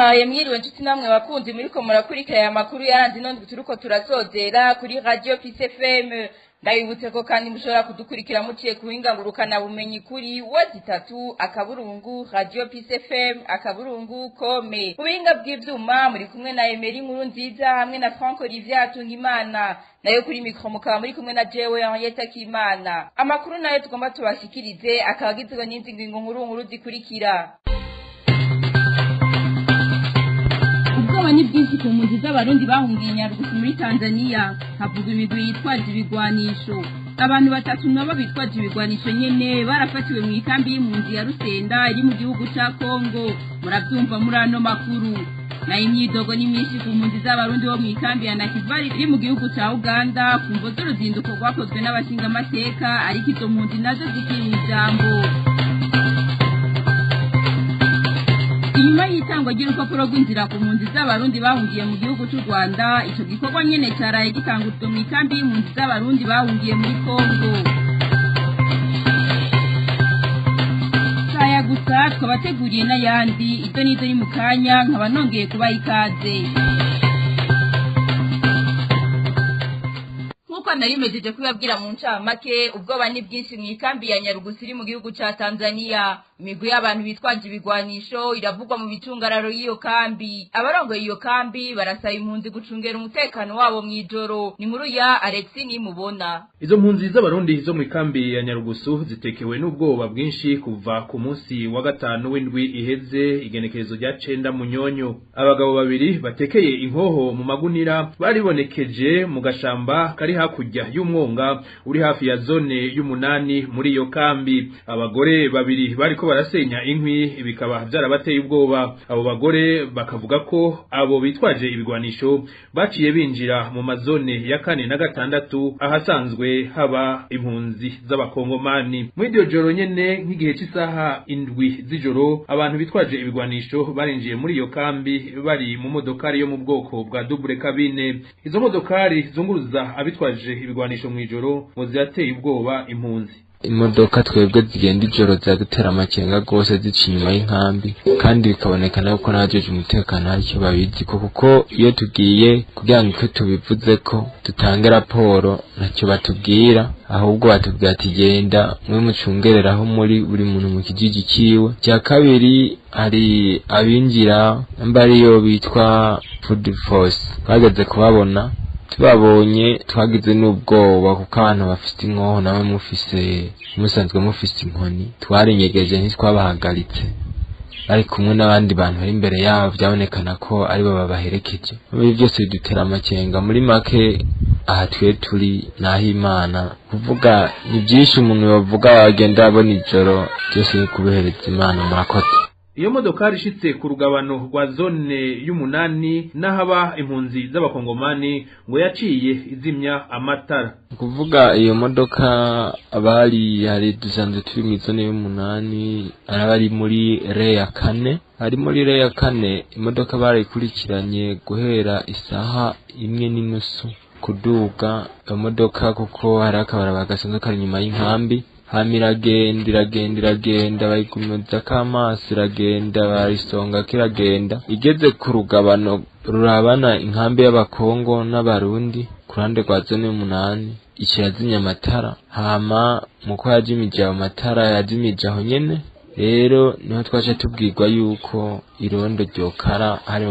Ndabahaye mwiriwe nshuti namwe bakunzi muriko murakurikira aya makuru yaranze ino turiko turasozera kuri Radio Peace FM. Ndabibutse ko kandi mushobora kudukurikira muciye ku buhinga bumenyi kuri www.radiopeacefm.com. Ubuhinga bw'ivyuma muri kumwe na Emery Nkuru Nziza hamwe na Frank Olivier Hatungimana, nayo kuri micro mukaba muri kumwe na jewe Henriette Kimana. Amakuru nayo tugomba tubashikirize akaba agizwe n'izi ngingo nkuru nkuru zikurikira. Ubwoba ni bwinshi ku mpunzi z'Abarundi bahungiye Nyarugusu muri Tanzania, havugwa imigwi yitwaje ibigwanisho. Abantu batatu nabo bitwaje ibigwanisho nyene barafatiwe mu ikambi y'impunzi ya Rusenda iri mu gihugu ca Kongo. Muravyumva muri ano makuru. Na imyidogo ni myinshi ku mpunzi z'Abarundi bo mu ikambi ya Nakivale iri mu gihugu ca Uganda ku mvo z'uruzinduko rwakozwe n'abashingamateka, ariko izo mpunzi nazo zikiri ijambo. Inyuma y'itangwa ry'urupapuro rw'inzira ku mpunzi z'Abarundi bahungiye mu gihugu cy'u Rwanda, ico gikorwa nyene caraye gitangujwe mu ikambi y'impunzi z'Abarundi bahungiye muri Kongo. Saya gusa twabateguriye n'ayandi, ibyo nizo ni mu kanya, nkaba nongeye kubaha ikaze. Nkuko narimejeje kubabwira mu ncamake, ubwoba ni bwinshi mu ikambi ya Nyarugusu iri mu gihugu ca Tanzania. Imigwi y'abantu bitwaje ibigwanisho iravugwa mu micungararo y'iyo kambi. Abarongoye iyo kambi barasaba impunzi gucungera umutekano wabo mw'ijoro. Ni nkuru ya Alexis Nimubona. Izo mpunzi z'Abarundi zo mu ikambi ya Nyarugusu zitekewe n'ubwoba bwinshi kuva ku munsi wa gatanu w'indwi iheze, igenekerezo rya 9 Munyonyo. Abagabo babiri batekeye inkoho mu magunira baribonekeje mu gashamba kari hakurya y'umwonga uri hafi ya zone y'umunani muri iyo kambi. Abagore babiri bariko barasenya inkwi, bikaba byarabateye ubwoba. Abo bagore bakavuga ko abo bitwaje ibigwanisho baciye binjira mu mazone ya 4 na 6 ahasanzwe haba impunzi z'abakongomani. Muri iryo joro nyene nk'igihe cy'isaha 7 z'ijoro, abantu bitwaje ibigwanisho barinjiye muri iyo kambi bari mu modokari yo mu bwoko bwa double cabine. Izo modokari zunguruza abitwaje ibigwanisho mw'ijoro ngo zirateye ubwoba impunzi. Imodoka twebwe zigenda ijoro zagutera amakenga gose zica inyuma y'inkambi, kandi bikabonekana yuko n'abajeje umutekano hari icyo babizi ko, kuko iyo tugiye kugira ngo icyo tubivuze ko dutange raporo ntacyo batubwira, ahubwo batubwira ati genda mwe mucungereraho muri buri muntu mu kijiji ciwe. Icya kabiri, hari abinjira namba ariyo bitwa food force, twageze kubabona, tubabonye twagize n'ubwoba kuko abantu bafite inkoho nawe mufise musanzwe mufise inkoni, twarinyegeje ntitwabahagaritse, bari kumwe n'abandi bantu bari imbere yabo, byabonekana ko aribo babaherekeje. Ibi byose bidutera amakenga. Muri make aha twe turi naho Imana kuvuga ni byinshi umuntu yovuga wagenda abona ijoro byose ni kubihereza Imana. Murakoze. Iyo modokari ishitse ku rugabano rwa zone y'umunani n'ahaba impunzi z'abakongomani ngo yaciye izimya amatara. Kuvuga iyo modoka abari hari dusanzwe turi mu zone y'umunani, arabari muri re ya 4, hari muri re ya 4 imodoka barayikurikiranye guhera isaha 1:30 kuduga iyo modoka, kuko hari akabarabara gasanzwe kari inyuma y'inkambi. Hama iragenda iragenda iragenda, bayigumizako amaso iragenda, bayisongako iragenda, igeze ku rugabano rurabana inkambi y'Abakongo n'Abarundi ku ruhande rwa zone y'umunani, ikirazimya amatara. Hama muko yajimije ayo matara, yajimije aho nyene. Rero niho twaca tubwirwa yuko irondo ryokara hari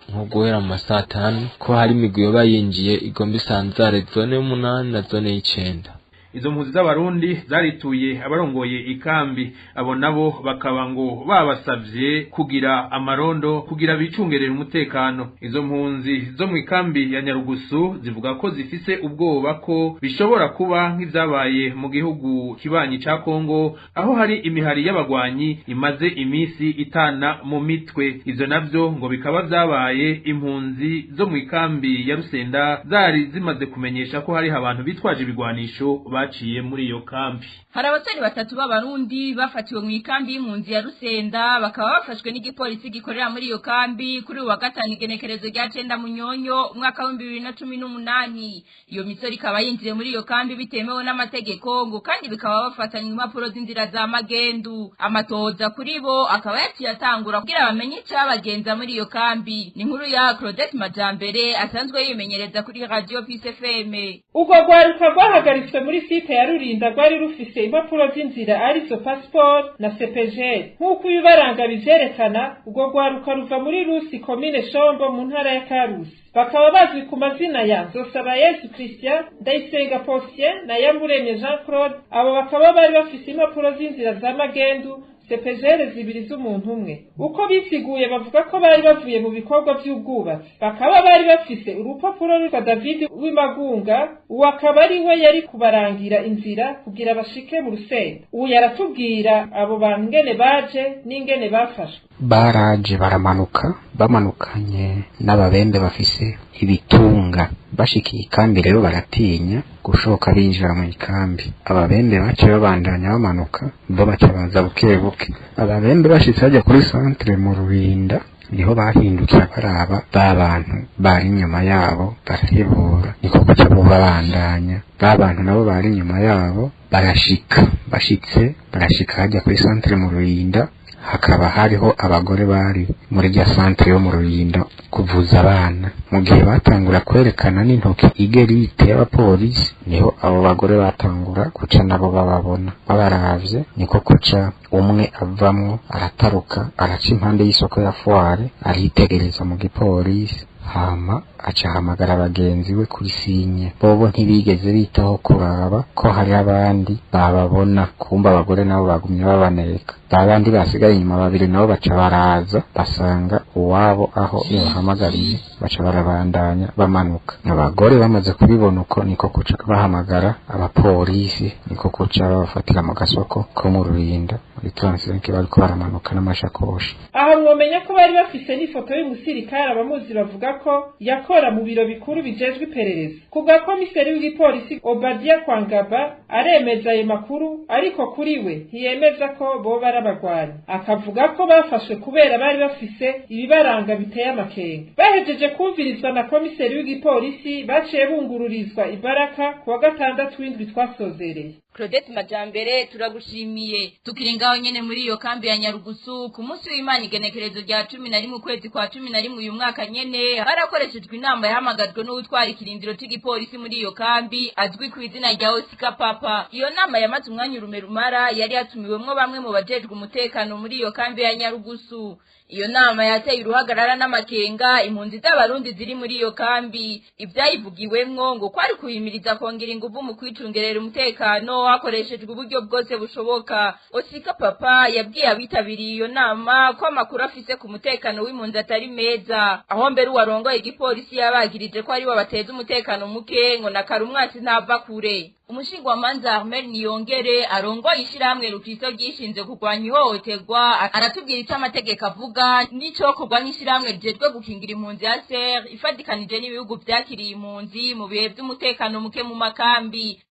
nko guhera mu masaha 5 ko hari imigwi yoba yinjiye igomba isanzare zone y'umunani na zone y'icenda. Izo mpunzi z'Abarundi zarituye abarongoye ikambi, abo nabo bakaba ngo babasavye kugira amarondo kugira bicungerere umutekano. Izo mpunzi zo mu ikambi ya Nyarugusu zivuga ko zifise ubwoba ko bishobora kuba nk'ivyabaye mu gihugu kibanyi ca Kongo, aho hari imihari y'abagwanyi imaze imisi itana mu mitwe. Ivyo navyo ngo bikaba vyabaye impunzi zo mu ikambi ya Rusenda zari zimaze kumenyesha ko hari abantu bitwaje ibigwanisho baciye muri iyo kambi. Hari abasore batatu b'abarundi bafatiwe mu ikambi y'impunzi ya Rusenda, bakaba bafashwe n'igipolisi gikorera muri iyo kambi kuri uwa gatanu igenekerezo rya 9 Munyonyo umwaka wa 2018. Iyo misore ikaba yinjiye muri iyo kambi bitemewe n'amategeko, ngo kandi bikaba bafatanye impapuro z'inzira za magendu. Amatoza kuri bo akaba yaciye atangura kugira bamenye icabagenza muri iyo kambi. Ni inkuru ya Claudette Majambere asanzwe yimenyereza kuri Radio Peace FM. Urwo rwaruka rwahagaritswe muri site ya Rurinda rwari rufise impapuro z'inzira arizo passport na CPG. Nk'uko ibibaranga bivyerekana, urwo rwaruka ruva muri Rusi, komine Shombo, mu ntara ya Karusi. Bakaba bazwi ku mazina ya Nzosaba Yesu Christian, Ndayisenga Potien na Yamuremye Jean Claude. Abo bakaba bari bafise impapuro z'inzira za magendu CPGL zibiri z'umuntu umwe. Uko bisiguye, bavuga ko bari bavuye mu bikorwa by'ubwubatsi. Bakaba bari bafise urupapuro rwa David w'Imagunga, uwo akaba ari we yari kubarangira inzira kugira bashike mu Rusenda. Ubu yaratubwira abo bantu ingene baje n'ingene bafashwe. Baraje baramanuka, bamanukanye n'ababembe bafise ibitunga. Bashikiye ikambi rero baratinya gushoka binjira mu ikambi. Ababembe bace babandanya bamanuka, bo baca baza buke buke. Ababembe bashitse bajya kuri centre mu Rubinda, niho bahindukira baraba ba bantu bari inyuma yabo, barahebura, niko kuca bo babandanya. Ba bantu nabo bari inyuma yabo barashika, bashitse barashika hajya kuri centre mu Rubinda, hakaba hariho abagore bari muri rya centre yo mu Rulindo kuvuza abana. Mu gihe batangura kwerekana n'intoki igerite y'abapolisi, niho abo bagore batangura guca nabo bababona. Babaravye, niko kuca umwe avamwo arataruka, araca impande y'isoko ya foire, aritegereza mu gipolisi, hama aca ahamagara bagenzi we kuri sinye. Bobo ntibigeze bitaho kuraba ko hari abandi bababona, kumba abagore nabo bagumye babaneka. Babandi basigaye inyuma babiri nabo baca baraza, basanga uwabo aho yabahamagariye, baca barabandanya bamanuka. Abagore bamaze kubibona uko, niko kuca bahamagara abapolisi, niko kuca babafatira mu gasoko ko mu Rurinda muri Transenke bariko baramanuka n'amashakoshi. Aha mwomenya ko bari bafise n'ifoto y'umusirikare abamuzi bavuga ko yakora mu biro bikuru bijejwe iperereza. Ku bwa komiseri w'igipolisi Obadia Kwangaba, aremeza ayo makuru, ariko kuri we ntiyemeza ko boba ari abagwanyi. Akavuga ko bafashwe kubera bari bafise ibibaranga biteye amakenga. Bahejeje kumvirizwa na komiseri w'igipolisi, baciye bungururizwa ibaraka ku wa gatandatu w'indwi twasozereye. Claudette Majambere, turagushimiye. Tukiri ngaho nyene muri iyo kambi ya Nyarugusu, ku munsi w'Imana igenekerezo rya 11 ukwezi kwa 11 uyu mwaka nyene, harakoreshejwe inama yahamagajwe n'uwutwara ikirindiro c'igipolisi muri iyo kambi azwi ku izina rya Osika Papa. Iyo nama yamaze umwanya urume rumara, yari yatumiwemwo bamwe mu bajejwe umutekano muri iyo kambi ya Nyarugusu. Iyo nama yateye uruhagarara n'amakenga impunzi z'abarundi ziri muri iyo kambi. Ibyayivugiwemwo ngo kwari kuhimiriza kongera inguvu mu kwicungerera umutekano hakoreshejwe uburyo bwose bushoboka. Osika Papa yabwiye abitabiriye iyo nama ko amakuru afise ku mutekano w'impunzi atari meza, aho mbere uwarongoye igipolisi yabagirije ko aribo bateza umutekano muke, ngo na karumwasi ntava kure. Umushingwamanza Armel Niyongere arongoye ishirahamwe Rukristo ryishinze kurwanya ihohoterwa aratubwira icyo amategeko avuga n'icokorwa nk'ishirahamwe rijejwe gukingira impunzi ya SER ifatikanije n'ibihugu vyakiriye impunzi mu bihe vy'umutekano muke mu makambi.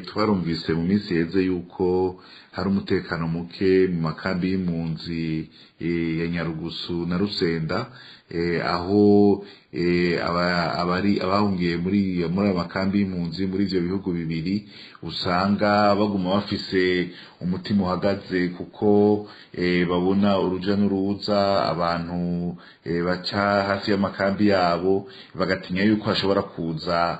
Twarumvise mu minsi iheze yuko hari umutekano muke mu makambi y'impunzi ya Nyarugusu na Rusenda, aho abari abahungiye muri ayo makambi y'impunzi muri ivyo bihugu bibiri usanga baguma bafise umutima uhagaze, kuko babona uruja n'uruza abantu baca hafi y'amakambi yabo, bagatinya yuko hashobora kuza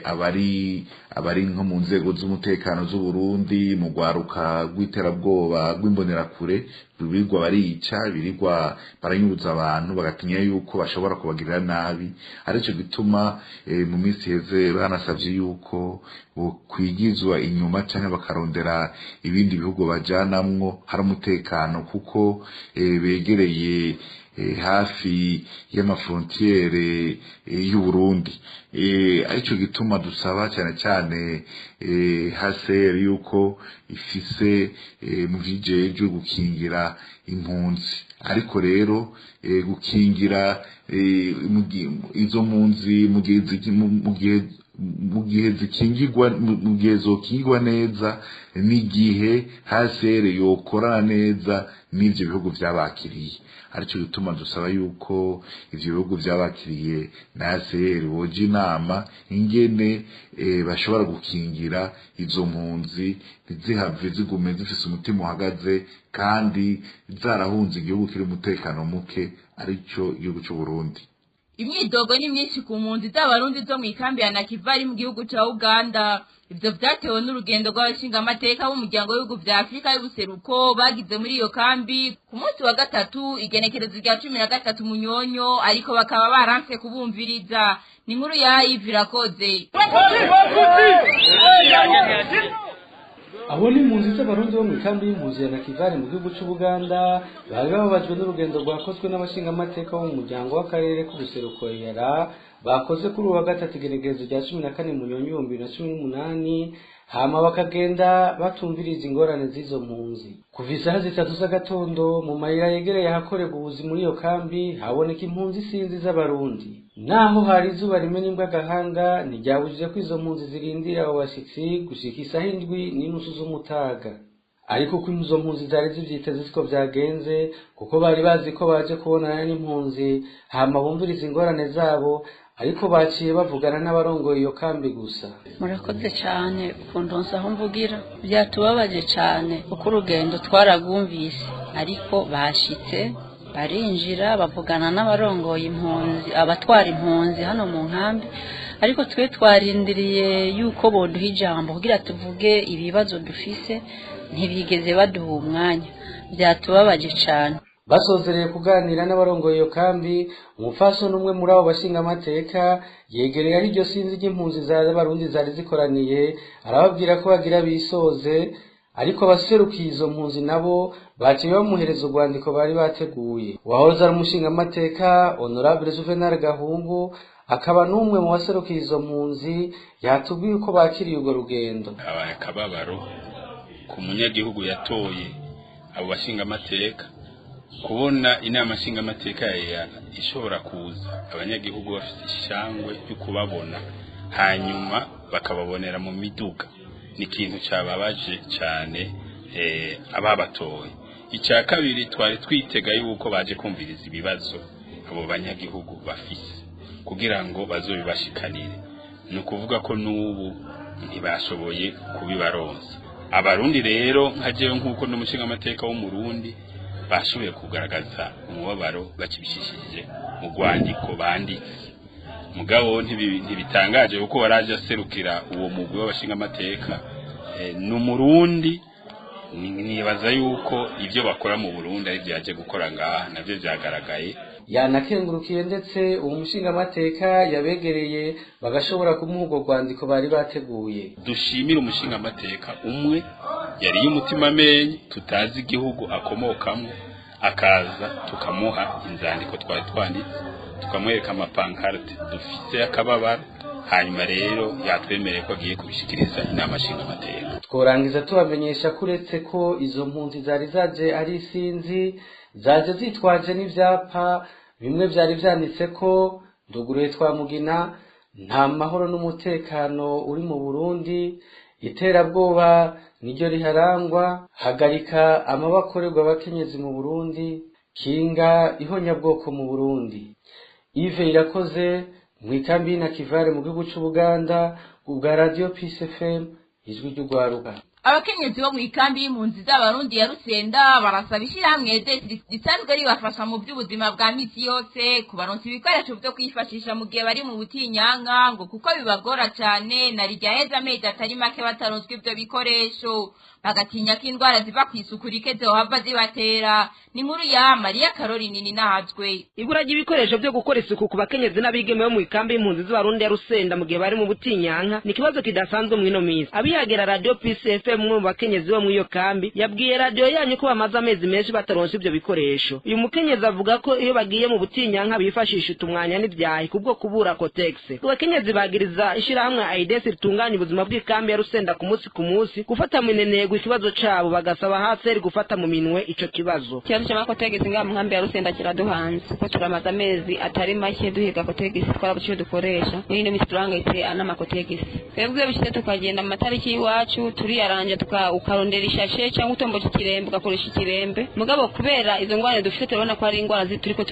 abari nko mu nzego z'umutekano z'u Burundi, mu rwaruka rw'iterabwoba rw'imbonerakure birirwa barica, birirwa baranyuza abantu, bagatinya yuko bashobora kubagirira nabi. Arico gituma mu minsi iheze banasavye yuko kwigizwa inyuma canke bakarondera ibindi bihugu bajanamwo hari umutekano, kuko begereye hafi y'amafrontiere y'u Burundi. Arico gituma dusaba cyane cyane HCR yuko ifise mu vijejwe gukingira impunzi, ariko rero gukingira izo mpunzi mu gihe Mu gihe zikingirwa, mu gihe zokingirwa neza, n'igihe HCR yokorana neza n'ivyo bihugu vyabakiriye. Arico gituma dusaba yuko ivyo bihugu vyabakiriye na HCR boja inama ingene bashobora gukingira izo mpunzi, ntizihave zigume zifise umutima uhagaze kandi zarahunze igihugu kiri umutekano muke, arico igihugu c'u Burundi. Imyidogo ni myinshi ku mpunzi z'Abarundi zo mu ikambi ya Nakivale mu gihugu ca Uganda. Ivyo vyatewe n'urugendo rw'abashingamateka b'umuryango w'ibihugu vya Afrika y'ubuseruko bagize muri iyo kambi ku munsi wa gatatu, igenekerezo rya 13 Munyonyo, ariko bakaba baranse kubumviriza. Ni inkuru ya Yves Irakoze. Abo ni impunzi z'Abarundi bo mu ikambi y'impunzi ya Nakivale mu gihugu c'Ubuganda, bari bababajwe n'urugendo rwakozwe n'abashingamateka bo mu muryango w'akarere k'ubuseruko EALA, bakoze kuri uwa gatatu, igenekerezo rya 14 Munyonyo 2018, hama bakagenda batumviriza ingorane z'izo mpunzi. Kuva isaha 3 z'agatondo, mu mayira yegereye ahakorerwa ubuzi muri iyo kambi haboneka impunzi isinzi z'Abarundi. Naho hari izuba rimwe n'imbwa agahanga, ntiryabujije ko izo mpunzi zirindira abo bashitsi gushika isaha 7:30 z'umutaga. Ariko uko izo mpunzi zari zivyiteze siko vyagenze, kuko bari bazi ko baje kubonana n'impunzi hama bumviriza ingorane zabo, ariko baciye bavugana n'abarongoye iyo kambi gusa. Murakoze cyane kundonsa aho mvugira. Byatubabaje cyane kuko urugendo twaragumvise, ariko bashitse barinjira bavugana n'abarongoye impunzi, abatwara impunzi hano mu nkambi, ariko twe twarindiriye yuko boduha ijambo kugira tuvuge ibibazo dufise, ntibigeze baduha umwanya. Byatubabaje cyane. Basozereye kuganira n'abarongoye iyo kambi, umupfasoni umwe muri abo bashingamateka yegereye aho iryo sinzi ry'impunzi z'Abarundi zari zikoraniye, arababwira ko bagira bisoze, ariko abaserukiye izo mpunzi nabo baciye bamuhereza urwandiko bari bateguye. Uwahoze ari umushingamateka Honorable Juvenal Gahungu, akaba n'umwe mu baserukiye izo mpunzi, yatubwiye uko bakiriye urwo rugendo. Habaye akababaro ku munyagihugu yatoye abo bashingamateka, kubona inama nshingamateka ya EALA ishobora kuza abanyagihugu bafite ishangwe ryo kubabona, hanyuma bakababonera mu miduga, ni ikintu cyababaje cyane ababatoye. Icya kabiri, twari twitega yuko baje kumviriza ibibazo abo banyagihugu bafise kugira ngo bazobibashikanire. Ni ukuvuga ko n'ubu ntibashoboye kubibaronsa. Abarundi rero nka jewe, nk'uko n'umushingamateka w'Umurundi, bashoboye kugaragaza umubabaro bakibishishije mu rwandiko banditse. Mugabo ntibitangaje kuko waraje aserukira uwo mugwi w'abashingamateka ni Umurundi. Nibaza yuko ibyo bakora mu Burundi ari byo yaje gukora ngaha, navyo vyagaragaye. Yanakengurukiye ndetse uwo mushingamateka yabegereye bagashobora kumuha urwo rwandiko bari bateguye. Dushimire umushingamateka umwe yariye umutima amenye, tutazi igihugu akomokamwo, akaza tukamuha inzandiko twari twanditse, tukamwereka amapancarte dufise y'akababaro, hanyuma rero yatwemereye ko agiye kubishikiriza inama nshingamateka. Tworangiza tubamenyesha ko uretse ko izo mpunzi zari zaje ari isinzi, zaje zitwaje n'ivyapa, bimwe vyari vyanditse ko "Nduguruye Twamugina", "Nta mahoro n'umutekano uri mu Burundi", "Iterabwoba niryo riharangwa", "Hagarika amabakorerwa abakenyezi mu Burundi", "Kinga ihonyabwoko mu Burundi". Yves Irakoze, mu ikambi y'Inakivale mu gihugu c'Ubuganda, ubwa Radio Peace FM, ijwi ry'urwaruka. Abakenyezi bo mu ikambi y'impunzi z'Abarundi ya Rusenda barasaba ishyirahamwe risanzwe ribafasha mu by'ubuzima bwa misi yose kubaronsa ibikoresho byo kwifashisha mu gihe bari mu butinyanka, ngo kuko bibagora cyane na rijyaheze amezi atari make bataronswa ibyo bikoresho, bagatinya ko indwara ziva ku isuku rike zohava zibatera. Ni inkuru ya Mariya Caroline Ninahazwe. Ibura ry'ibikoresho byo gukora isuku ku bakenyezi n'abigeme bo mu ikambi y'impunzi z'Abarundi ya Rusenda mu gihe bari mu butinyanka ni ikibazo kidasanzwe mu ino minsi. Abihagera Radio Peace FM FM, umwe mu bakenyezi bo muri iyo kambi yabwiye radio yanyu ko bamaze amezi menshi bataronse ivyo bikoresho. Uyu mukenyezi avuga ko iyo bagiye mu butinyanka bifashisha utumwanya n'ivyahi kubwo kubura Kotex. Abakenyezi bagiriza ishirahamwe AIDS ritunganya ubuzima bw'ikambi ya Rusenda ku munsi ku munsi gufata mu minenegwe ikibazo cabo, bagasaba HCR gufata mu minwe ico kibazo. Ikibazo c'amakotegisi ngaha mu nkambi ya Rusenda kiraduhanze, kuko turamaze amezi atari make duhiga kotegisi, twarabuze ico dukoresha. Muri ino minsi turahangayitse n'amakotegisi. Twebwe bishitse tukagenda mu matariki y'iwacu turiyaranja, ukarondera ishashe cyangwa utomboje ikirembe ugakoresha ikirembe, mugabo kubera izo ngwara dufite turabona ko ari ingwara turiko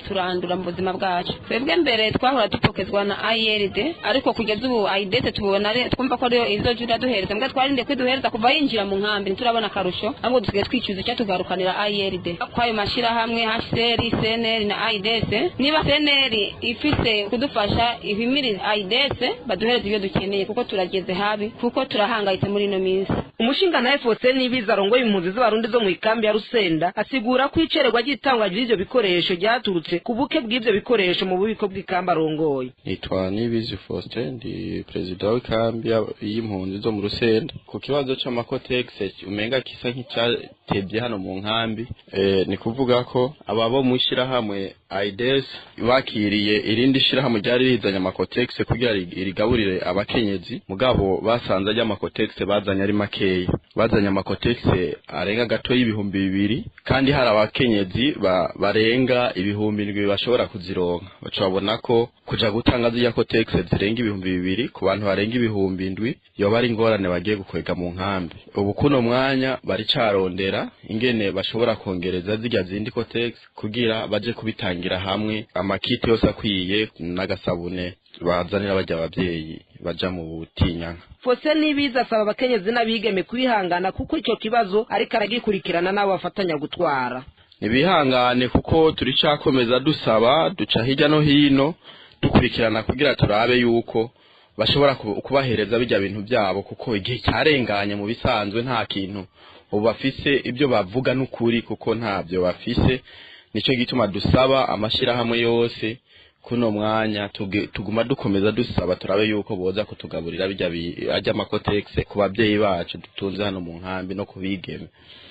turandura mu buzima bwacu. Twebwe mbere twahora dupokezwa na IRD, ariko kugeza ubu IDS tubona twumva ko ariyo izoja iraduhereza, mbwa twarinde kwiduhereza kuva yinjira mu nkambi ntiturabona akarusho, ahubwo dusigaye twicuza icyatugarukanira IRD. Kwayo mashirahamwe HCR, CNL na IDS, niba CNL ifise kudufasha ihimirize IDS baduhereze ibyo dukeneye, kuko turageze habi, kuko turahangayitse muri ino minsi. Umushinga na FOC nibiza arongoye impunzi z'abarundi zo mu ikambi ya Rusenda asigura ko icererwa ry'itangwa ry'ivyo bikoresho ryaturutse ku buke bw'ivyo bikoresho mu bubiko bw'ikambi arongoye. Nitwa Nibizi Faustin, ndi perezida w'ikambi y'impunzi zo mu Rusenda. Ku kibazo c'amakotex umenga kisa nk'icyatevye hano mu nkambi, ni kuvuga ko ababo mu ishirahamwe AIDS bakiriye irindi shirahamwe ryari rizanye amakotex kugira rigaburire abakenyezi, mugabo basanze ajya amakotex bazanye ari makeya, bazanye amakotex arenga gato y'2000, kandi hari abakenyezi barenga 7,000 bashobora kuzironka. Baca babona ko kuja gutanga zirya kotex zirenga 2000 ku bantu barenga 7,000 yoba ari ingorane bagiye gukwega mu nkambi. Ubu kuno mwanya baricarondera ingene bashobora kongereza zirya zindi kotex kugira baje kubitangira hamwe amakiti yose akwiye n'agasabune bazanira bajya abavyeyi baja mu butinyanka. Fose nibiza asaba abakenyezi n'abigeme kwihangana kuko ico kibazo ariko aragikurikirana n'abo bafatanya gutwara. Nibihangane kuko turicakomeza dusaba, duca hirya no hino dukurikirana kugira turabe yuko bashobora kubahereza bijya bintu byabo, kuko igihe cyarenganye mu bisanzwe nta kintu ubu bafise, ibyo bavuga n'ukuri kuko ntabyo bafise. Nico gituma dusaba amashirahamwe yose kuno mwanya tuguma dukomeza dusaba turabe yuko boza kutugaburira bijya ajya amakotex ku bavyeyi bacu dutunze hano mu nkambi no kubigeme.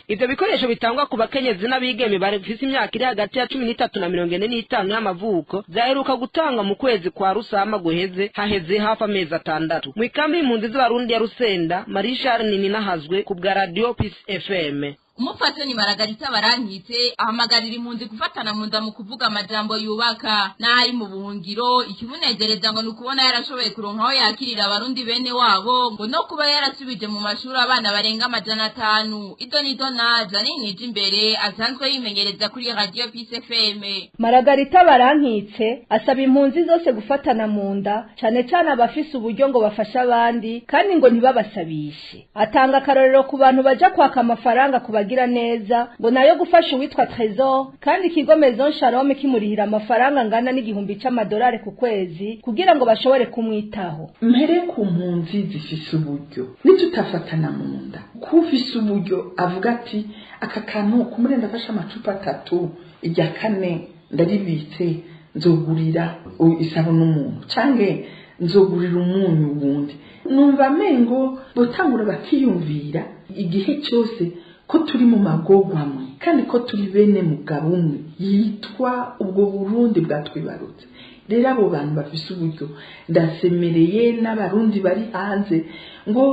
Ivyo bikoresho bitangwa ku bakenyezi n'abigeme bafise imyaka iri hagati ya 13 na 45 y'amavuko vyaheruka gutangwa mu kwezi kwa Rusama guheze, haheze hafi amezi 6. Mu ikambi y'impunzi z'abarundi ya Rusenda, Marie Charles Ninahazwe ku bwa Radio Peace FM. Umupfasoni Maragarita Barankitse ahamagarira impunzi gufatana mu nda mu kuvuga amajambo yubaka n'ahari mu buhungiro. Ikimunezereza ngo ni ukubona yarashoboye kuronka aho yakirira abarundi bene wabo, ngo no kuba yarasubije mu mashuri abana barenga 500. Idonidona Janine Nijimbere asanzwe yimenyereza kuri Radio Peace FM. Maragarita Barankitse asaba impunzi zose gufatana mu nda, cane cane abafise uburyo ngo bafashe abandi kandi ngo ntibabasabishe. Atanga akarorero ku bantu baja kwaka amafaranga kubagira neza ngo nayo gufasha uwitwa Trésor, kandi ikigo Maison Shalom kimurihira amafaranga angana $1,000 ku kwezi kugira ngo bashobore kumwitaho. Mpere ku mpunzi zifise uburyo nitutafatana mu nda, kufise uburyo avuga ati aka kantu kumurenda afasha amacupa 3 irya 4 ndaribitse nzogurira isabune n'umuntu canke nzogurira umunyu wundi. Numva mengo botangura bakiyumvira igihe cyose ko turi mu magorwa amwe kandi ko turi bene mugabo umwe yitwa ubwo Burundi bwatwibarutse. Rero abo bantu bafise uburyo ndasemereye n'abarundi bari hanze ngo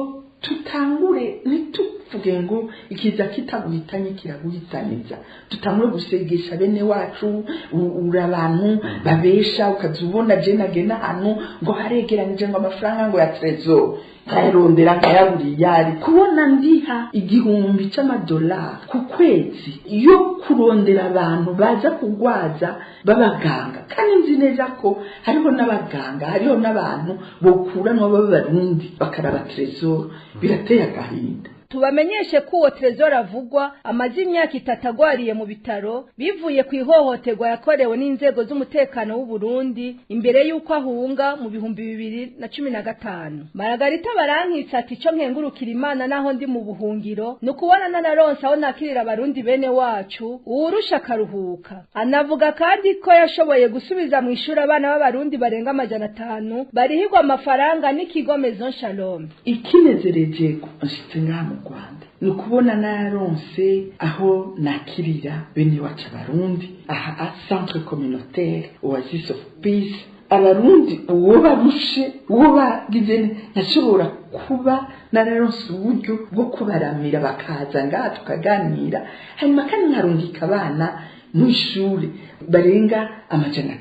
tutangure, ntituvuge ngo ikiza kitaguhitanye kiraguhitaniza, tutangure gusegesha bene wacu. Ura abantu babesha ukaza ubona je nagenda ahantu ngo haregeranije ngo amafaranga ngo ya Trésor nkayarondera nkayaburiya, kubona ndiha $1,000 ku kwezi yo kurondera abantu baza kugwaza b'abaganga, kandi nzi neza ko hariho n'abaganga, hariho n'abantu bokuranwa b'abarundi bakaraba Trésor. Birateye agahinda. Tubamenyeshe ko uwo Trésor avugwa amaze imyaka 3 agwariye mu bitaro bivuye ku ihohoterwa yakorewe n'inzego z'umutekano w'u Burundi imbere y'uko ahunga mu 2015. Maragarita Barankitse ati ico nkengurukira Imana naho ndi mu buhungiro ni ukubona nanaronse aho nakirira abarundi bene wacu uwurusha akaruhuka. Anavuga kandi ko yashoboye gusubiza mu ishuri abana b'abarundi barenga 500 barihirwa amafaranga n'ikigo Maison Shalom. Ikinezereje nshitse ngaha mu Rwanda, ni ukubona naronse aho nakirira bene wacu abarundi, aha centre communautaire Oasis of Peace. Abarundi uwo barushe uwo bagize ntashobora kuba nararonse uburyo bwo kubaramira bakaza ngaha tukaganira, hanyuma kandi nkarungika abana mu ishuri barenga 500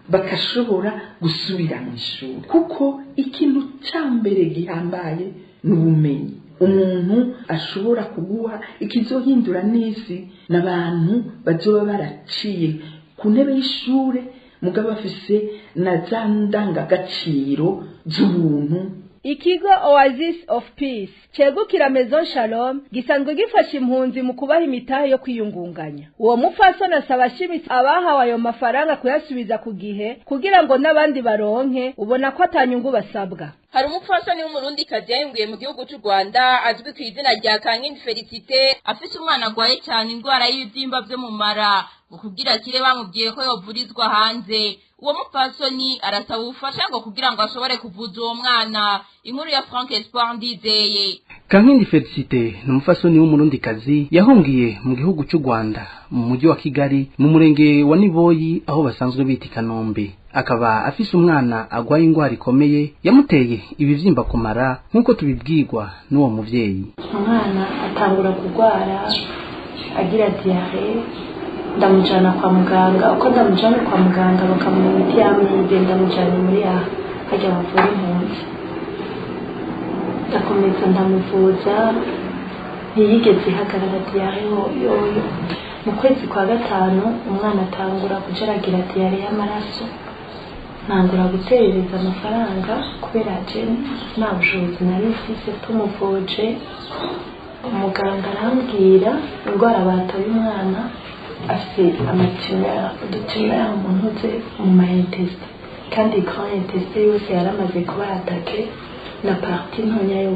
bakashobora gusubira mu ishuri, kuko ikintu cya mbere gihambaye ni ubumenyi. Umuntu ashobora kuguha ikizohindura n'isi n'abantu bazoba baraciye ku ntebe y'ishure mugabo bafise na za ndangagaciro z'ubuntu. Ikigo Oasis of Peace cegukira Maison Shalom gisanzwe gifasha impunzi mu kubaha imitahe yo kwiyungunganya. Uwo mupfasoni asaba ashimitse abahawe ayo mafaranga kuyasubiza ku gihe kugira ngo n'abandi baronke, ubona ko atanyungu basabwa. Hari umupfasoni w'umurundikazi yahungiye mu gihugu cy'u Rwanda azwi ku izina rya Kankindi Felicite, afise umwana agwaye cyane indwara y'ibibyimba vyo mu mara. Kugira akire bamubwiye ko yovurizwa hanze. Uwo mupfasoni arasaba ubufasha ngo kugira ngo ashobore kuvuza uwo mwana. Inkuru ya Frank Espoir Ndizeye. Kankindi Felicite ni umupfasoni w'umurundikazi yahungiye mu gihugu cy'u Rwanda mu mujyi wa Kigali mu murenge wa Niboyi aho basanzwe bita Kanombe. Akaba afise umwana agwaye ingwara ikomeye yamuteye ibivyimba kumara, nkuko tubibwirwa n'uwo muvyeyi. Umwana atangura kugwara agira diarrhée, ndamujana kwa muganga. Uko ndamujana kwa muganga bakamuha imiti y'amibe, ndamujana muri hajya bavura impunzi, ndakomeza ndamuvuza, ntiyigeze ihagarara diarrhée yoyo. Mu kwezi kwa 5 umwana atangura kujaragira diarrhée y'amaraso, ntangura guterereza amafaranga kubera je nta bushobozi nari mfise. Tumuvuje umuganga arambwira indwara batoye umwana afite amatumeur, udutumeur mu ntuze mu ma intestin, kandi grand intestin yose yaramaze kuba attaqué na partie ntonya yo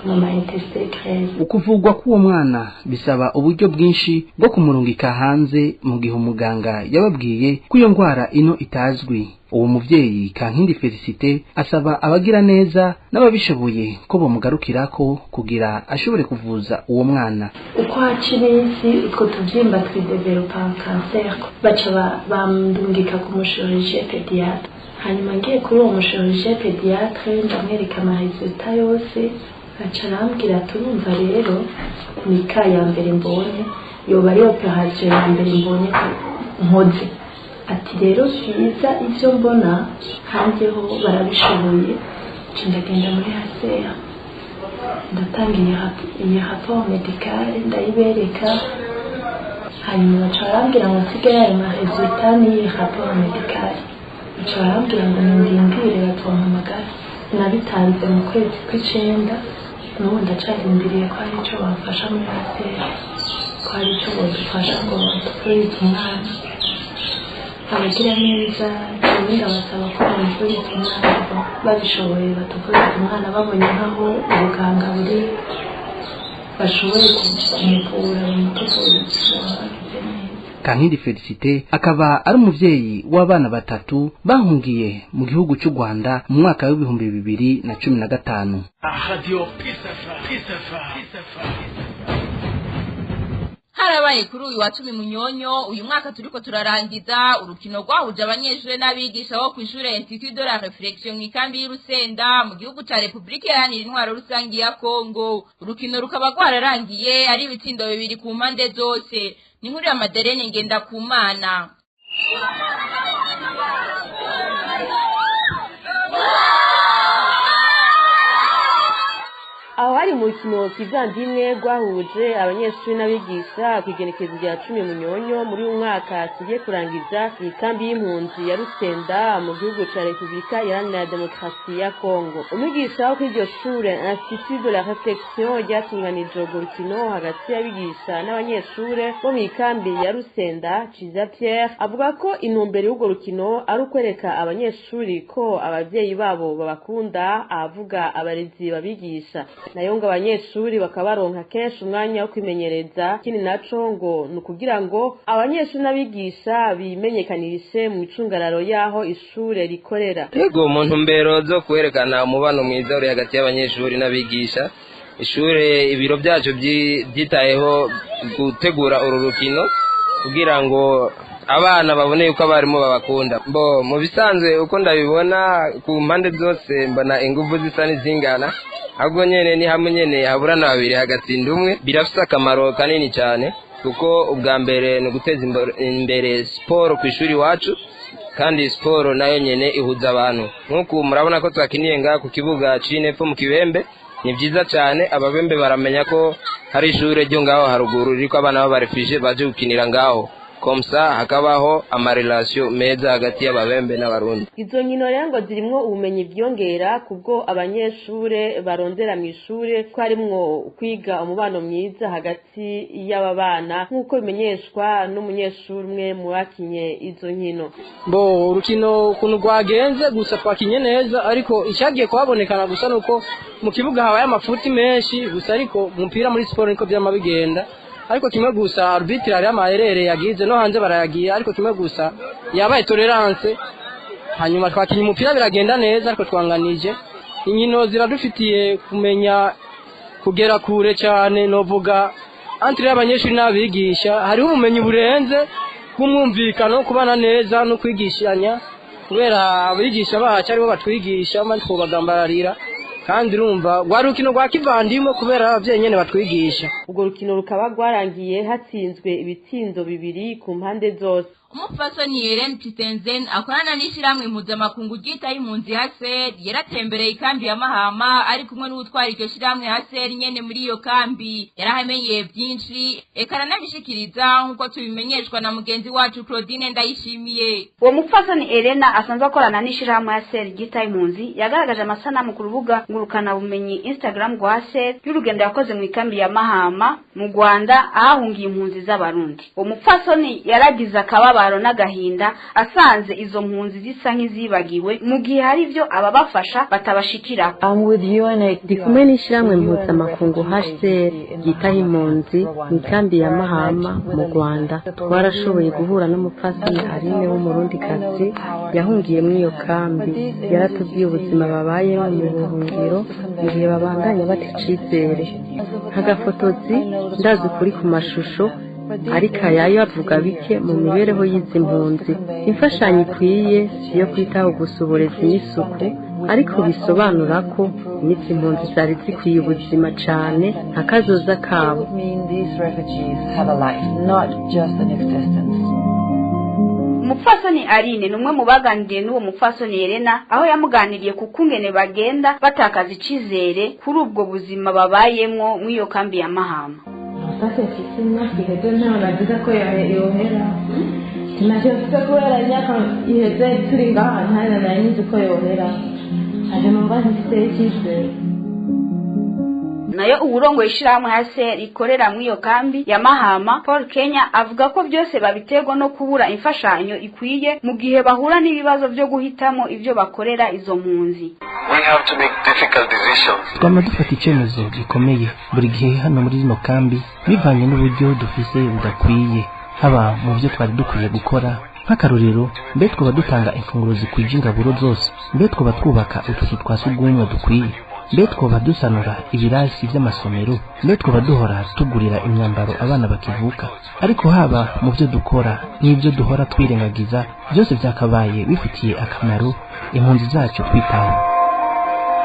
mu ma intestin grêle. Ukuvugwa k'uwo mwana bisaba uburyo bwinshi bwo kumurungika hanze, mu gihe umuganga yababwiye ko iyo ndwara ino itazwi. Uwo muvyeyi Kankindi Felicite asaba abagira neza n'ababishoboye ko bomugarukirako kugira ashobore kuvuza uwo mwana. Uko haca iminsi utwo tuvyimba twidevelopa kanseri, baca bamdungika ku muchirurgien pédiatre. Hanyuma ngiye kuri uwo muchirurgien pédiatre ndamwereka amaresultat yose, aca arambwira ati urumva rero ni ka ya mbere mbonye, yoba ari operation ya mbere mbonye nkoze. Ati rero vyiza ivyo mbona hanze ho barabishoboye. Ndagenda muri HCR ndatanga iyi rapport médicale ndayibereka, hanyuma baca barambwira ngo nsigaye ayo ma résultat n'iyi rapport médicale, baca barambwira ngo nindindire bazompamagara. Nabitanze mu kwezi kw'icenda, n'ubu ndacarindiriye ko hari ico bamfasha muri HCR, ko hari ico bodufasha ngo batuvurize umwana. Abagira neza jewe ndabasaba ko bamuvuriza umwana, babishoboye batuvuriza umwana, babonye nkaho ubuganga buri bashoboye kumuvura bamutuvuriza. Kankindi Felicite akaba ari umuvyeyi w'abana 3 bahungiye mu gihugu cy'u Rwanda mu mwaka w'ibihumbi 2015. Radio Peace FM, Peace FM, Peace FM. Harabaye kuri uyu wa 10 Munyonyo uyu mwaka turiko turarangiza urukino rwahuje abanyeshure n'abigisha bo kw'ishure Institut de la Réflexion mw'ikambi y'Urusenda mu gihugu ca Republika Iharanira Intwaro Rusangi ya Kongo. Urukino rukaba rwararangiye ari ibitsindo 2 ku mpande zose. Ni nkuru ya Maderene Ngendakumana. Aho hari mu rukino kivandimwe rwahuje abanyeshuri n'abigisha ku igenekerezo rya 10 Munyonyo muri uyu mwaka tugiye kurangiza ikambi y'impunzi ya Rusenda mu gihugu ca Republika Iharanira Demokarasi ya Kongo. Umwigisha wo kuri iryo shure Institut de la Réflexion ryatunganije urwo rukino hagati y'abigisha n'abanyeshure bo mu ikambi ya Rusenda, Ciza Pierre, avuga ko intumbero y'urwo rukino ari ukwereka abanyeshuri ko abavyeyi babo babakunda, avuga abarezi babigisha nayo ngo abanyeshuri bakabaronka kenshi umwanya wo kwimenyereza. Ikindi naco ngo ni ukugira ngo abanyeshuri n'abigisha bimenyekanishe mu icungararo y'aho ishure rikorera. Yego, mu ntumbero zo kwerekana umubano mwiza uri hagati y'abanyeshuri n'abigisha, Ishure ibiro byacu byitayeho gutegura uru rukino kugira ngo abana babone yuko abarimu babakunda. Bo mu bisanzwe uko ndabibona ku mpande zose mbona ingufu zisa n'izingana, ahubwo nyene ni hamwe nyene haburana babiri hagatsinda umwe. Birafise akamaro kanini cyane kuko ubwa mbere ni uguteza imbere siporo ku ishuri iwacu, kandi siporo nayo nyene ihuza abantu. Nk'uku murabona ko twakiniye ngaha ku kibuga c'Inepfo mu Kibembe, ni byiza cyane, ababembe baramenya ko hari ishure ryo ngaho haruguru ririko abana b'abarefije baje gukinira ngaho, comme ça hakabaho amarelation meza hagati y'ababembe n'abarundi. Izo nkino rero ngo zirimwo ubumenyi bwiyongera kubwo abanyeshure barondera mu ishure, ko harimwo kwiga umubano mwiza hagati y'aba bana, nk'uko bimenyeshwa n'umunyeshuri umwe mu bakinye izo nkino. Bo urukino ukuntu rwagenze gusa twakinye neza, ariko icyagiye kuhabonekana gusa nuko mu kibuga habaye amafuti menshi gusa, ariko umupira muri siporo niko byama bigenda. Ariko kimwe gusa arbitre ari amaherere yagize no hanze barayagiye, ariko kimwe gusa yabaye tolerance, hanyuma twakinye umupira biragenda neza, ariko twanganije. Inkino ziradufitiye kumenya kugera kure cyane, novuga entre y'abanyeshuri n'abigisha hariho ubumenyi burenze bw'umwumvikano, kubana neza no kwigishanya, kubera abigisha bacu aribo batwigisha maze twobagambararira, kandi urumva rwari urukino rwa kivandimwe kubera abavyeyi nyene batwigisha. Urwo rukino rukaba rwarangiye hatsinzwe ibitsindo 2 ku mpande zose. Umupfasoni Helen Titenzen akorana n'ishirahamwe mpuzamakungu ryitaye impunzi HCR yaratembereye ikambi ya Mahama ari kumwe n'uwutwara iryo shirahamwe HCR nyene muri iyo kambi. Yarahamenyeye byinshi eka aranabishikiriza nk'uko tubimenyeshwa na mugenzi wacu Claudine Ndayishimiye. Uwo mupfasoni Elena asanzwe akorana n'ishirahamwe HCR ryitaye impunzi yagaragaje amasanamu ku rubuga ngurukanabumenyi Instagram rwa HCR y'urugendo yakoze mu ikambi ya Mahama mu Rwanda ahahungiye impunzi z'Abarundi. Uwo mupfasoni yaragize akababaro n'agahinda asanze izo mpunzi zisa nk'izibagiwe mu gihe hari ibyo ababafasha batabashikira. Ndi kumwe n'ishyirahamwe mpuzamakungu HCR ryitaho impunzi mu ikambi ya Mahama mu Rwanda. Twarashoboye guhura n'umupfasoni Aline w'umurundikazi yahungiye muri iyo kambi. Yaratubwiye ubuzima babayemo mu buhungiro mu gihe babandanya bata icizere. Nk'agafotozi ndazi ukuri ku mashusho, ariko ayayo avuga bike mu mibereho y'izi mpunzi. Imfashanyo ikwiye si iyo kwitaho gusa uburezi n'isuku, ariko bisobanura ko n'izi mpunzi zari zikwiye ubuzima cyane akazoza kabo. Umupfasoni Aline ni umwe mu baganiriye n'uwo mupfasoni Elena, aho yamuganiriye ku kungene bagenda batakaza icizere kuri ubwo buzima babayemwo muri iyo kambi ya Mahama. Sasa mfise imyaka iheze ntaho nagize ko yohera, ntacyo mfise kubera imyaka iheze turi ngaha ntana nari nzi ko yohera, aje numva mfise icyizere. Nayo uwurongoye ishirahamwe HCR ikorera muri iyo kambi ya Mahama Paul Kenya avuga ko byose babiterwa no kubura imfashanyo ikwiye mu gihe bahura n'ibibazo byo guhitamo ivyo bakorera izo mpunzi. Twama dufata icyemezo gikomeye buri gihe hano muri rino kambi bivanye n'uburyo dufise budakwiye, haba mu byo twari dukwiye gukora. Nk'akarorero, mbe twaba dutanga imfunguro zikwije ingaburo zose, mbe twaba twubaka utuzu twa sugumwe dukwiye, mbe twoba dusanura ibirasi by'amasomero, mbe twoba duhora tugurira imyambaro abana bakivuka. Ariko haba mu byo dukora n'ibyo duhora twirengagiza, byose byakabaye bifitiye akamaro impunzi zacu twitaho.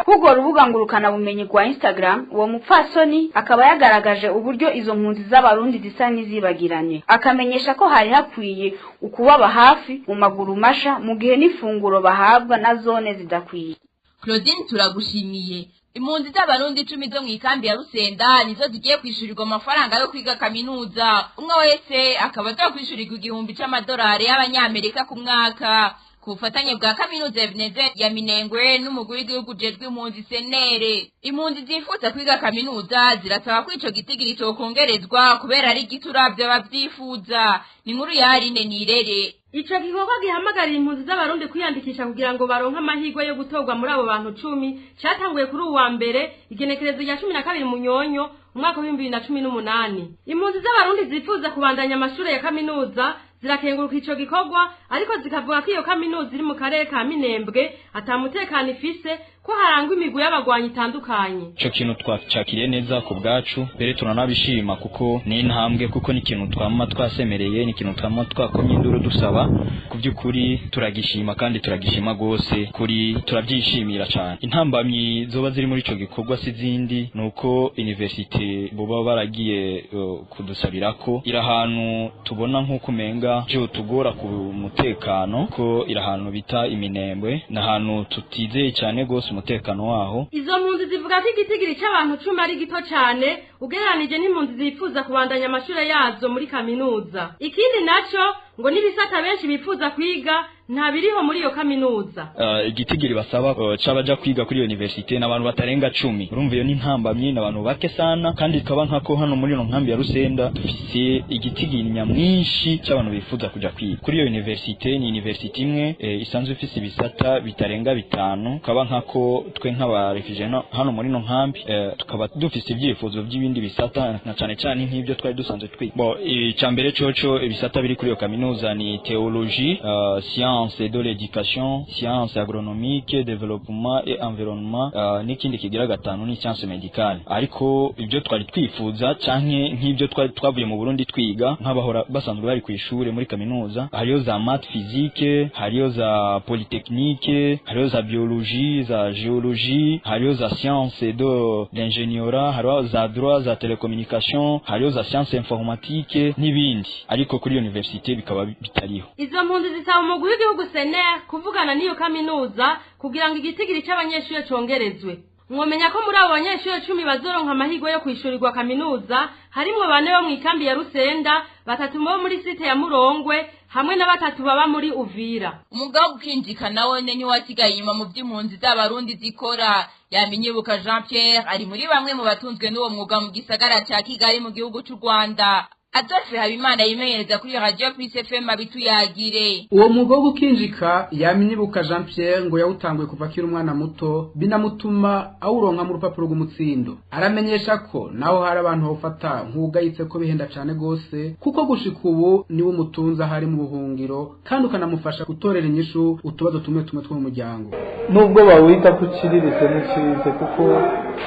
Kugo rubuga ngurukana bumenyi kwa Instagram, uwo mupfasoni akaba yagaragaje uburyo izo mpunzi z'abarundi zisa n'izibagiranye, akamenyesha ko hari hakwiye ukubaba hafi mu maguru masha mu gihe n'ifunguro bahabwa na zone zidakwiye. Claudine turagushimiye. Impunzi z'abarundi 10 zo mu ikambi ya Rusenda nizo zigiye kwishurirwa amafaranga yo kwiga kaminuza, umwe wese akaba azokwishurirwa $1000 y'abanyamerika ku mwaka, ku bufatanye bwa kaminuza Ebenezer ya Minengwe n'umugwi w'igihugu ujejwe impunzi senere. Impunzi zifuza kwiga kaminuza zirasaba ko ico gitigiri cokongerezwa kubera ari gituravyo abavyifuza. Ni inkuru ya Aline Nirere. Ico gikorwa gihamagarira impunzi z'abarundi kwiyandikisha kugira ngo baronke amahirwe yo gutorwa muri abo bantu 10 cyatanguye kuri uwa mbere igenekerezo rya 12 Munyonyo umwaka wa 2018. Impunzi z'abarundi zifuza kubandanya amashure ya kaminuza zirakenguruka ico gikorwa, ariko zikavuga ko iyo kaminuza iri mu karere ka Minembwe atamutekano ifise, ko harangwa imigwi y'abagwanyi itandukanye. Ico kintu twacakiriye neza ku bwacu, mbere turanabishima kuko ni intambwe, kuko ni ikintu twama twasemereye, ni ikintu twama twakomye induru dusaba. Ku by'ukuri turagishima kandi turagishima gose, kuri turabyishimira cyane. Intambamyi zoba ziri muri ico gikorwa si zindi, nuko university boba baragiye kudusabirako iri ahantu tubona nk'uko umenga byo tugora ku mutekano, ko iri ahantu bita Iminembwe, n'ahantu tutizeye cyane gose umutekano waho. Izo mpunzi zivuga ko igitigiri c'abantu 10 ari gito cyane ugereranije n'impunzi zifuza kubandanya amashure yazo muri kaminuza. Ikindi naco ngo n'ibisata benshi bifuza kwiga nta biriho muri iyo kaminuza. Igitigiri basaba c'abaja kwiga kuri iyo universite n'abantu batarenga 10. Urumva iyo ni ntambamye, n'abantu bake sana, kandi ikaba nkako hano muri ino nkambi ya Rusenda dufise igitigiri nyamwinshi c'abantu bifuza kuja kwiga kuri iyo universite. Ni universite imwe isanzwe ifise ibisata bitarenga 5, kaba nkako twe nk'aba refugee hano muri ino nkambi tukaba dufise ibyifuzo by'ibindi bisata, na cane cane nk'ibyo twari dusanzwe twiga. Bo icambere coco ibisata biri kuri iyo kaminuza ni théologie, science de l'éducation, science agronomique, développement et environnement, n'ikindi kigira gatanu ni science médicale. Ariko ibyo twari twifuza canke nk'ibyo twari twavuye mu Burundi twiga nk'abahora basanzwe bari ku ishure muri kaminuza, hariyo za math physique, hariyo za polytechnique, hariyo za biologie, za géologie, hariyo za science de l'ingénierat, hariyo za droit, za télécommunication, hariyo za science informatique n'ibindi, ariko kuri université bikaba bitariho. Izo mpunzi zisaba umugwi w'igihugu CNR kuvugana n'iyo kaminuza kugira ngo igitigiri c'abanyeshure congerezwe. Mwomenya ko muri abo banyeshure 10 bazoronka amahirwe yo kwishurirwa kaminuza harimwo 4 bo mw'ikambi ya Rusenda, 3 bo muri site ya Murongwe hamwe na 3 baba muri Uvira. Umugabo gukinjika nawe ni wasigaye inyuma mu by'impunzi z'abarundi zikora. Yamenyebuka Jean Pierre ari muri bamwe mu batunzwe n'uwo mwuga mu gisagara ca Kigali mu gihugu c'u Rwanda. Adolphe Habimana yimenyereza kuri Radio Peace FM abituyagire. Uwo mwuga wo gukinjika Yamenyebuka Jean Pierre ngo yawutanguye kuva akiri umwana muto, binamutuma awuronka mu rupapuro rw'umutsindo. Aramenyesha ko naho hari abantu bawufata nk'ugayitse ko bihenda cane gose, kuko gushika ubu niwe umutunza hari mu buhungiro, kandi ukanamufasha gutorera inyishu utubazo tumwe tumwe two mu muryango. Nubwo bawita kuciriritse n'iciriritse, kuko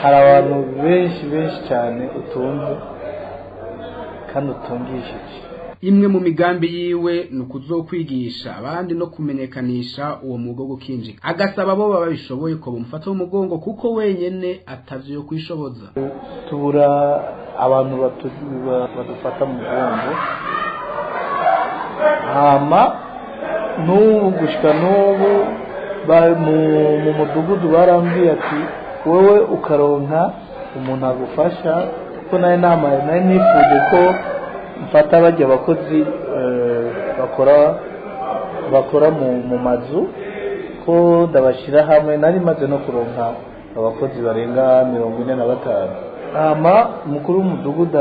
hari abantu benshi benshi cyane utunze kandi utungishije. Imwe mu migambi yiwe ni ukuzokwigisha abandi no kumenyekanisha uwo mwuga wo gukinjika, agasaba abo baba babishoboye ko bamufata mu mugongo kuko wenyene atavyo yo kwishoboza. Tubura abantu badufata mu mugongo, hama n'ubu gushika n'ubu mu mudugudu barambwiye ati wewe ukaronka umuntu agufasha, kuko nayo nama nayo nifuje ko mfata bajya abakozi bakora mu mazu, ko ndabashira hamwe. Nari maze no kuronka abakozi barenga 45. Hama umukuru w'umudugudu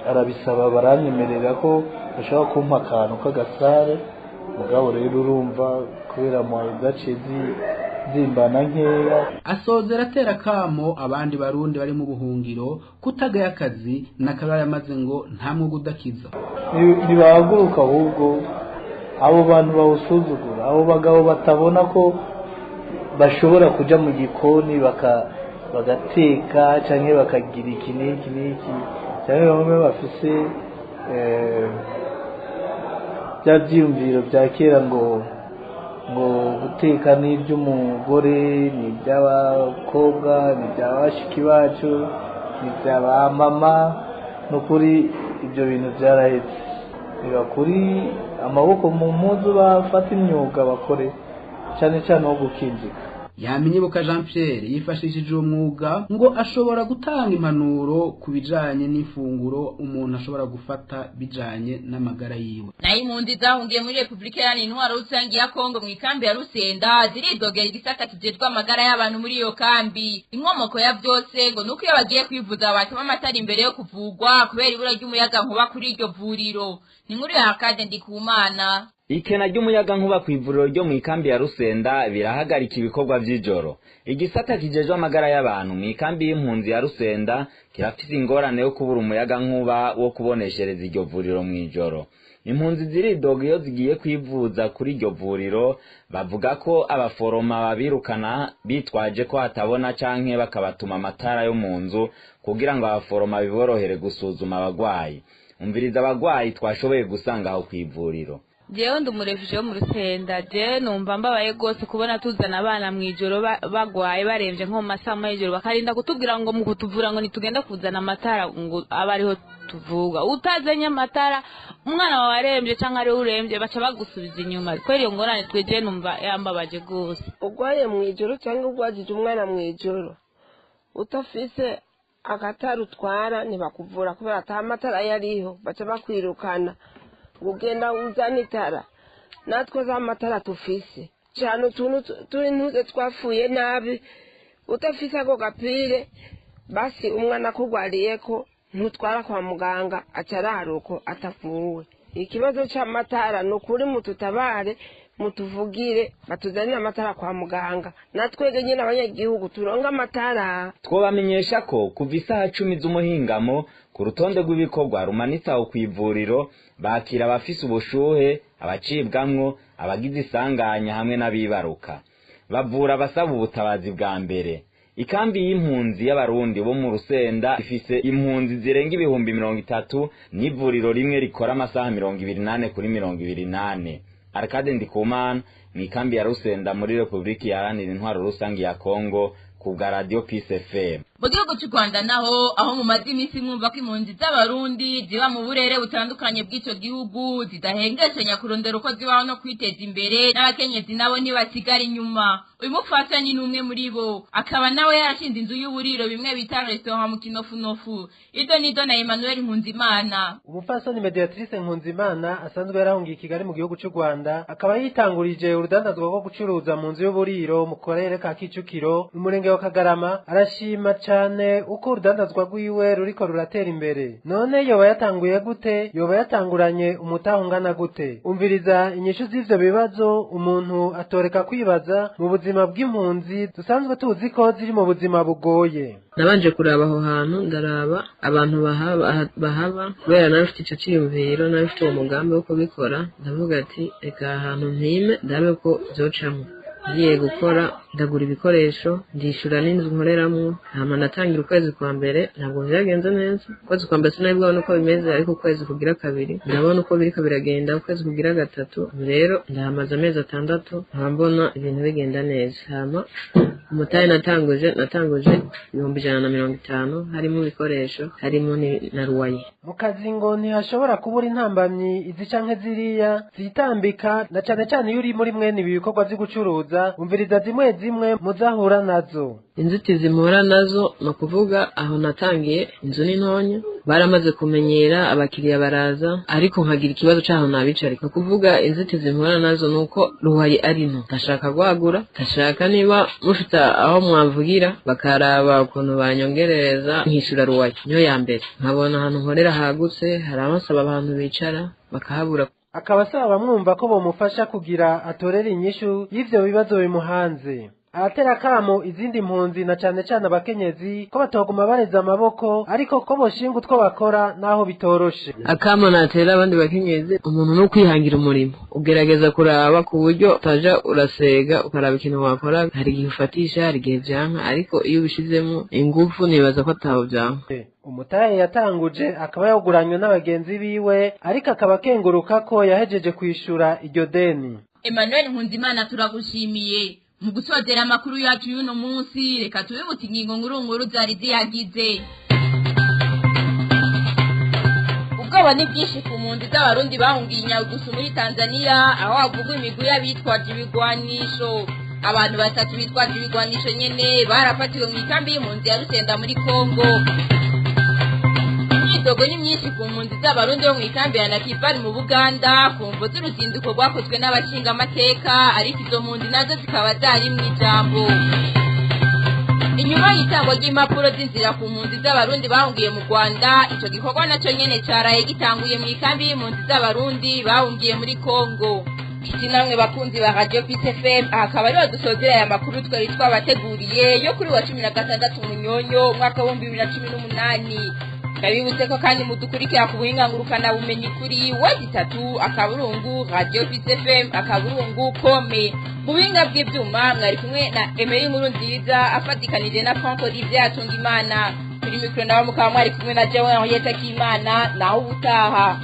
arabisaba, baranyemerera ko bashobora kumpa akantu k'agasare. Mugabo rero urumva kubera mu gace zimbana nkeya. Asozera atera kamo abandi barundi bari mu buhungiro kutagaya akazi nakaba yamaze ngo nta mwuga udakiza. Ntibahaguruka ahubwo abo bantu bawusuzugura, abo bagabo batabona ko bashobora kuja mu gikoni bagateka canke bakagira iki n'iki n'iki, canke bamwe bafise bya byiyumviro bya kera ngo guteka ni iby'umugore, ni iby'abakobwa, ni iby'abashiki bacu, ni iby'aba mama. Nukuri ibyo bintu byarahetse. Nibakuri amaboko mu mpuzu bafata imyuga bakore, cyane cyane wo gukinjika. Yamenyebuka Jean Pierre yifashishije uwo mwuga ngo ashobora gutanga impanuro ku bijanye n'ifunguro umuntu ashobora gufata bijanye n'amagara yiwe. Nayo impunzi zahungiye muri Republika Iharanira Intwaro Rusangi ya Kongo mu ikambi ya Rusenda ziridogera igisata kijejwe amagara y'abantu muri iyo kambi. Inkomoko ya vyose ngo nuko iyo bagiye kwivuza batuma amatara imbere yo kuvugwa kubera ibura ry'umuyaga nkuba kuri iryo vuriro. Ni inkuru ya Hakade Ndikumana. Ikena ry'umuyaga nkuba ku ivuriro ryo mu ikambi ya Rusenda birahagarika ibikorwa vy'ijoro. Igisata kijejwe amagara y'abantu mu ikambi y'impunzi ya Rusenda kirafise ingorane yo kubura umuyaga nkuba wo kuboneshereza iryo vuriro mw'ijoro. Impunzi ziridoga iyo zigiye kwivuza kuri iryo vuriro, bavuga ko abaforoma babirukana bitwaje ko hatabona canke bakabatuma amatara yo mu nzu kugira ngo abaforoma biborohere gusuzuma abagwayi. Umviriza abagwayi twashoboye gusanga aho kw'ivuriro. Jewe ndi umurefuje wo mu Rusenda. Jewe numva mbabaye rwose kubona tuzana abana mu ijoro bagwaye baremvye nko mu masaha y'ijoro, bakarinda kutubwira ngo mu kutuvura ngo nitugenda kuzana amatara ngo abe ariho tuvuga. Utazanye amatara umwana wawe aremvye canke ariwe uremvye baca bagusubiza inyuma. Kweri iyo ngorane twe jewe numva yambabaje rwose. Ugwaye mu ijoro canke ugwajije umwana mu ijoro utafise agatara utwara ntibakuvura kubera ata matara yariho, baca bakwirukana ugenda uzana itara. Natwe za matara tufise cyane utuntu turi ntuze twafuye nabi, utafise ako gapire basi umwana akugwariyeko ntutwara kwa muganga acararuko atavuwe. Ikibazo c'amatara ni ukuri mututabare mutuvugire batuzanire amatara kwa muganga, natwege nyine abanyagihugu turonga amatara. Twobamenyesha ko kuva isaha 10 z'umuhingamo ku rutonde rw'ibikorwa rumanitse aho kw'ivuriro bakira abafise ubushuhe, abacibwamwo, abagize isanganya hamwe n'abibaruka. Bavura abasaba ubutabazi bwa mbere. Ikambi y'impunzi y'abarundi bo mu Rusenda ifise impunzi zirenga 30,000 n'ivuriro rimwe rikora amasaha 24 kuri 24. Arcade Ndikumana mu ikambi ya Rusenda muri Republika Iharanira Intwaro Rusangi ya Kongo ku bwa Radio Peace FM. Mu gihugu cy'u Rwanda naho, aho mu mazi imisi mwumva ko impunzi z'abarundi ziba mu burere butandukanye bw'ico gihugu zidahengeshanya kurondera uko zibaho no kwiteza imbere, n'abakenyezi nabo ntibasigara inyuma. Uyu mupfasoni ni umwe muri bo, akaba nawe yarashinze inzu y'uburiro bimwe bita restaurant mu Kinofunofu. Ido nido na Emmanuel Nkunzimana. Umupfasoni Mediatrice Nkunzimana asanzwe yarahungiye i Kigali mu gihugu cy'u Rwanda, akaba yitangurije urudandazwa rwo gucuruza mu nzu y'uburiro mu karere ka Kicukiro mu murenge wa Kagarama. Arashima cyane uko urudandazwa rwiwe ruriko ruratera imbere. None yoba yatanguye gute? Yoba yatanguranye umutaho ungana gute? Umviriza inyishu z'ivyo bibazo umuntu atoreka kwibaza mu buzima bw'impunzi dusanzwe tuzi ko ziri mu buzima bugoye. Nabanje kuraba aho hantu, ndaraba abantu bahaba kubera nawe mfite ico ciyumviro, nawe mfite uwo mugambi wo kubikora. Ndavuga ati reka ahantu mpime ndabe ko vyocamwo. Ngiye gukora ndagura ibikoresho, ndishura n'inzu nkoreramwo, hama natangira ukwezi kwa mbere ntabwo vyagenze neza. Ukwezi kwa mbere sinabibona uko bimeze, ariko ukwezi kugira kabiri ndabona uko biriko biragenda, ukwezi kugira gatatu rero ndahamaze amezi 6 nkaba mbona ibintu bigenda neza. Hama umutahe natanguje 150,000 harimo ibikoresho, harimo na ruwaye. Mu kazi ngo ntihashobora kubura intambamyi izi canke ziriya zitambika, na cane cane iyo uri muri mwene ibi bikorwa vyo gucuruza. Umviriza zimwe zimwe muzahura nazo. Inzitizi mpura nazo ni ukuvuga aho natangiye inzu ni ntonya, baramaze kumenyera abakiriya baraza, ariko nkagira ikibazo c'aho nabicarika. Ni ukuvuga inzitizi mpura nazo ni uko ruwaye ari nto, ndashaka kwagura, ndashaka niba mufite aho mwavugira bakaraba ukuntu banyongerereza nkishura ruwaye niyo ya mbere, nkabona ahantu nkorera hagutse, hari abasaba abantu bicara bakahabura. Akaba asaba bamwumva ko bomufasha kugira atorere inyishu y'ivyo bibazo bimuhanze. Aratera kamo izindi mpunzi na cane cane abakenyezi ko batoguma bareza amaboko, ariko ko boshinga utwo bakora naho bitoroshe. Akamo natera abandi bakenyezi, umuntu no kwihangira umurimo, ugerageza kuraba ku buryo utaja urasega ukaraba ikintu wakora. Hari igihe ufatisha, hari igihe vyanka, ariko iyo ubishizemo ingufu nibaza ko ataho vyanka. Umutahe yatanguje akaba yawuguranywe n'abagenzi biwe, ariko akaba akenguruka ko yahejeje kwishura iryo deni. Emmanuel Nkunzimana turagushimiye. Mu gusozera amakuru yacu y'uno munsi, reka tubibutse ingingo nkuru zari ziyagize. Ubwoba ni bwinshi ku mpunzi z'abarundi bahungiye Nyarugusu muri Tanzania, aho havugwa imigwi y'abitwaje ibigwanisho. Abantu batatu bitwaje ibigwanisho nyene barafatiwe mu ikambi y'impunzi ya Rusenda muri Kongo. Imyidogo ni myinshi ku mpunzi z'abarundi bo mu ikambi ya Nakivale mu Buganda ku mvo z'uruzinduko rwakozwe n'abashingamateka, ariko izo mpunzi nazo zikaba zari mu ijambo. Inyuma y'itangwa ry'impapuro z'inzira ku mpunzi z'abarundi bahungiye mu Rwanda, ico gikorwa naco nyene caraye gitanguye mu ikambi y'impunzi z'abarundi bahungiye muri Kongo. Nshuti namwe bakunzi ba Radio Peace FM, akaba ariho dusozera aya makuru twari twabateguriye yo kuri wa 16 Munyonyo umwaka wa 2018. Ndabibutse ko kandi mudukurikira ku buhinga ngurukana bumenyi kuri w3.radiopcfm.com. Mu buhinga bw'ibyuma mwari kumwe na Emery Nkuru Nziza afatikanije na Franco Olivier Atungimana. Kuri mikoro nawe mukaba mwari kumwe na Jean Henriette Akimana. Naho ubutaha.